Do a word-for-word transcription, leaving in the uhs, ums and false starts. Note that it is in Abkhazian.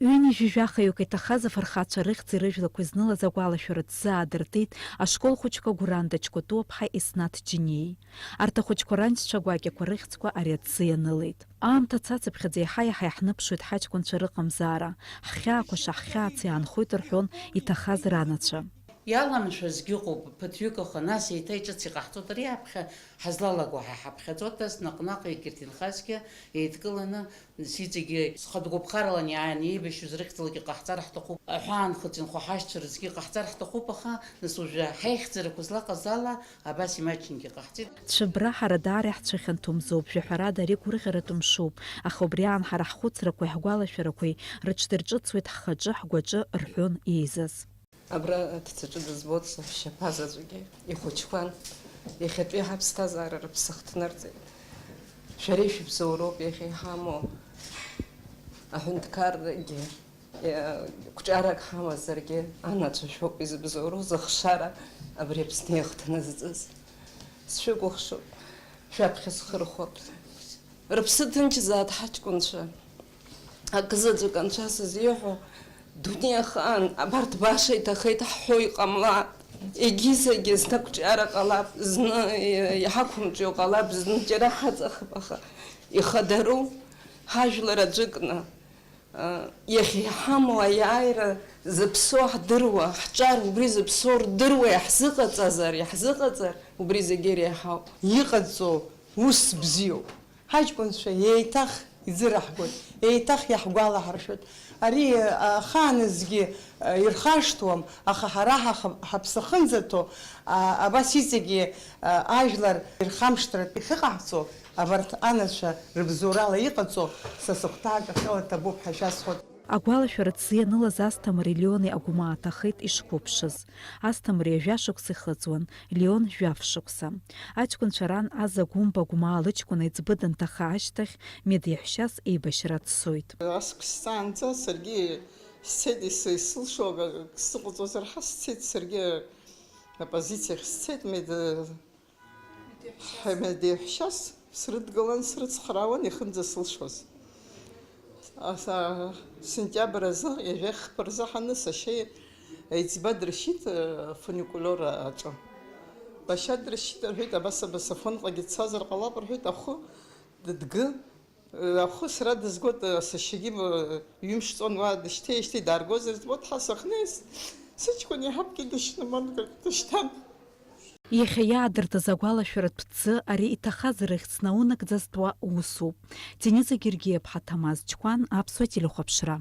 Ҩынҩажәи жәаха иук иҭахаз афырхацәа рыхьӡи рыжәлақәеи знылаз агәалашәара ҭӡы аадыртит ашкол хәыҷқәа Гәыранда Џьгәатәуаԥҳа Еснаҭ Џьениеи. Арҭ ахәыҷқәа раншьцәа гәакьақәа рыхьӡқәа ари аҭӡы ианылеит. Аамҭа цацыԥхьаӡа еиҳа-еиҳа иаҳныԥшуеит ҳаҷкәынцәа рыҟамзаара, ҳхьаақәа шаҳхьаац иаанхоит рҳәон иҭахаз ранацәа. Иаламшәазгьы ыҟоуп, ԥыҭҩык аха, нас еиҭа иҿыц иҟаҳҵоит, ари аԥхьа ҳазлалаго ҳа иҳаԥхьаӡоит, нас наҟ-наҟ егьырҭ инхазгьы еидкыланы, нас иҵегьы зхатә гәаԥхаралан иааины еибашьҩыз рыхьӡалагьы ҟаҳҵар ҳҭахуп, аҳәаанхыҵ инхо ҳашьцәа рзгьы ҟаҳҵар ҳҭахуп, аха, нас уажәы ҳаихьӡарақәа злаҟаз ала абас имаҷынгьы ҟаҳҵеит. Цәыббра ҳара даара иаҳцәыхьанҭоу мзоуп, жәаҳәарада ари гәырӷьаратәы мшуп, аха убри аан ҳара ҳхәыцрақәеи ҳгәалашәарақәеи рыҽдырҿыцуеит ҳхаҿы, ҳгәаҿы, рҳәон еизаз. Абра аҭӡаҿы дызбоит сашьа ԥа заҵәгьы, ихәыҷқәан, иахьатәи ҳаԥсҭазаара рыԥсы ахҭнырҵеит. Шәареи шәыбзоуроуп иахьа иҳамоу аҳәынҭқаррагьы, иа-, қәҿиарак ҳамазаргьы, анацәа шәоуп изыбзоуроу, зыхшара абри Аԥсны иахҭназҵаз. Сшәыкәыхшоуп, шәаԥхьа схырхәап. Рыԥсы ҭынчзааит ҳаҷкәынцәа. Акызаҵәык анцәа сызиҳәо, дунеихаан абарҭ баша иҭахеит ҳҳәо иҟамлац. Егьизагьы зны ақәҿиара ҟалап, зны иҳақәымҿио ҟалап, зны џьара ҳаҵахап, аха ихадару ҳажәлар аӡәыкны, иахьа иҳамоу аиааира зыԥсоу ҳдыруа, ҳҿар убри зыԥсоу рдыруа иаҳзыҟаҵазар, иаҳзыҟаҵар, убри зегьы иреиҳауп. Иҟаҵоу ус бзиоуп. Ҳаҷкәынцәа еиҭах иӡыраҳгоит, еиҭах иаҳгәалаҳаршәоит. Ари, а, ахааназгьы, а, ирхашҭуам, аха ҳара ҳаха-, ҳаԥсахынӡаҭоу, а, абас иҵегьы, а, ажәлар ирхамшҭратә иахьыҟаҳҵо, абарҭ анацәа рыбзоурала иҟаҵоу, са сыхәҭаак ахьала ҭабуп ҳәа шәасҳәоит. Агәалашәара ҭзы ианылаз Асҭамыри Леони агәмаа аҭахеит ишқәыԥшыз. Асҭамыр ҩажәа шықәса ихыҵуан, Леон жәаф шықәса. Аҷкәынцәа ран Аза Гәымба агәмаа лыҷкәын аиҵбы данҭаха ашьҭахь, Медеиҳәшьас еибашьра дцоит. Ас сцаанӡа саргьы сцеит, ис-, исылшо акы сзыҟаҵозар ҳәа сцеит саргьы, аппозициахь сцеит, Мед-, Ҳамедеиҳәшьас срыдгылан, срыцхраауан ихынӡа сылшоз. Аса-, сентиабр азы, ҩажәа хԥа рзы ҳаны сашьа еиҵба дыршьит, э, фуникулиор аҿы. Башьа дыршьит, рҳәеит, абас, абас Афонҟагьы дцазар ҟалап, рҳәеит, ахәы дыдгы, э, ахәы сара дызгоит, э, сашьагьы, э, ҩымш ҵуан уа дышьҭеижьҭеи дааргозар збоит, ҳа сахьнеиз, сыҷкәын иаҳа акгьы дышьны, мамка дышьҭан. Иахьа иаадыртыз агәалашәаратә ҭӡы ари иҭахаз рыхьӡ наунагӡазтәуа усуп. Дениза Гергиаԥҳа, Ҭамаз Ҷкәан, Аԥсуа телехәаԥшра.